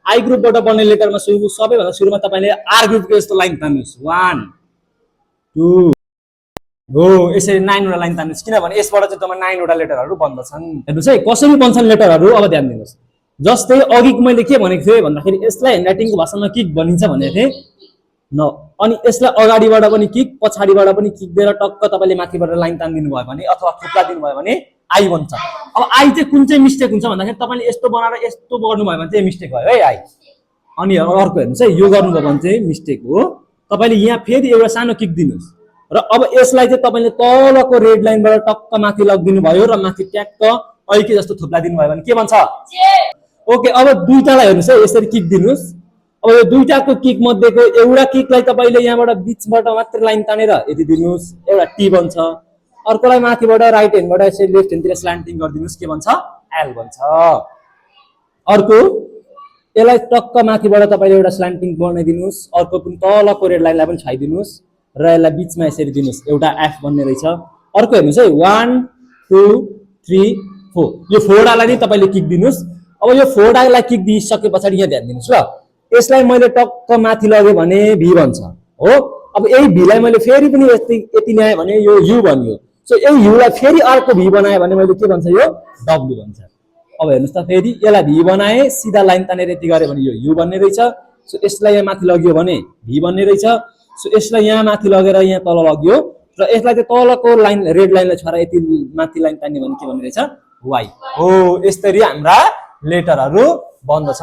I ग्रुपबाट बन्ने लेटरमा सबैभन्दा सुरुमा तपाईँले आर ग्रुपको यस्तो लाइन तान्नुहोस् 1 2 हो यसरी 9 वटा लाइन तान्नुहोस् किनभने यसबाट चाहिँ तपाईँ 9 वटा लेटरहरू बन्दछन् हेर्नुहोस् है कसरी बन्छन् लेटरहरू अब ध्यान दिनुहोस् जस्तै अघि मैले के भनेको थिएँ भन्दाखेरि यसलाई ह्यान्डराइटिङको भाषामा किक भनिन्छ भनेको थिएँ न अनि यसलाई अगाडिबाट पनि किक पछाडिबाट पनि किक दिएर टक्क तपाईँले माथिबाट लाइन तानिदिनु भयो भने अथवा थुप्ला दिनुभयो भने आई बन्छ अब आई चाहिँ कुन चाहिँ मिस्टेक हुन्छ भन्दाखेरि तपाईँले यस्तो बनाएर यस्तो गर्नुभयो भने चाहिँ मिस्टेक भयो है आई अनि अर्को हेर्नुहोस् है यो गर्नुभयो भने चाहिँ मिस्टेक हो तपाईँले यहाँ फेरि एउटा सानो किक दिनुहोस् र अब यसलाई चाहिँ तपाईँले तलको रेड लाइनबाट टक्क माथि लगिदिनु भयो र माथि ट्याक्क ऐके जस्तो थुप्ला दिनुभयो भने के भन्छ ओके अब दुईटालाई हेर्नुहोस् है यसरी किक दिनुहोस् अब यो दुईटाको किक मध्येको एउटा किकलाई तपाईँले यहाँबाट बिचबाट मात्र लाइन तानेर यदि दिनुहोस् एउटा टी बन्छ अर्कोलाई माथिबाट राइट ह्यान्डबाट यसरी लेफ्ट ह्यान्डतिर स्ल्यान्टिङ गरिदिनुहोस् के भन्छ एल भन्छ अर्को यसलाई टक्क माथिबाट तपाईँले एउटा स्ल्यान्टिङ बनाइदिनुहोस् अर्को पनि तलको रेड लाइनलाई पनि छाइदिनुहोस् र यसलाई बिचमा यसरी दिनुहोस् एउटा एफ बन्ने रहेछ अर्को हेर्नुहोस् है 1 2 3 4 यो फोडालाई नै तपाईँले किक दिनुहोस् अब यो फोडालाई किक दिइसके पछाडि यहाँ ध्यान दिनुहोस् ल यसलाई मैले टक्क माथि लगे भने भी भन्छ हो अब यही भीलाई मैले फेरि पनि यति ल्याएँ भने यो यु बन्यो सो यही युलाई फेरि अर्को भी बनाएँ भने मैले के भन्छ यो डब्लु भन्छ अब हेर्नुहोस् त फेरि यसलाई भी बनाएँ सिधा लाइन तानेर यति गरेँ भने यो यु बन्ने रहेछ सो यसलाई यहाँ माथि लग्यो भने भी बन्ने रहेछ सो यसलाई यहाँ माथि लगेर यहाँ तल लग्यो र यसलाई चाहिँ तलको लाइन रेड लाइनलाई छोरा यति माथि लाइन तान्यो भने के भन्ने रहेछ वाइ हो यसरी हाम्रा लेटरहरू बन्दछन्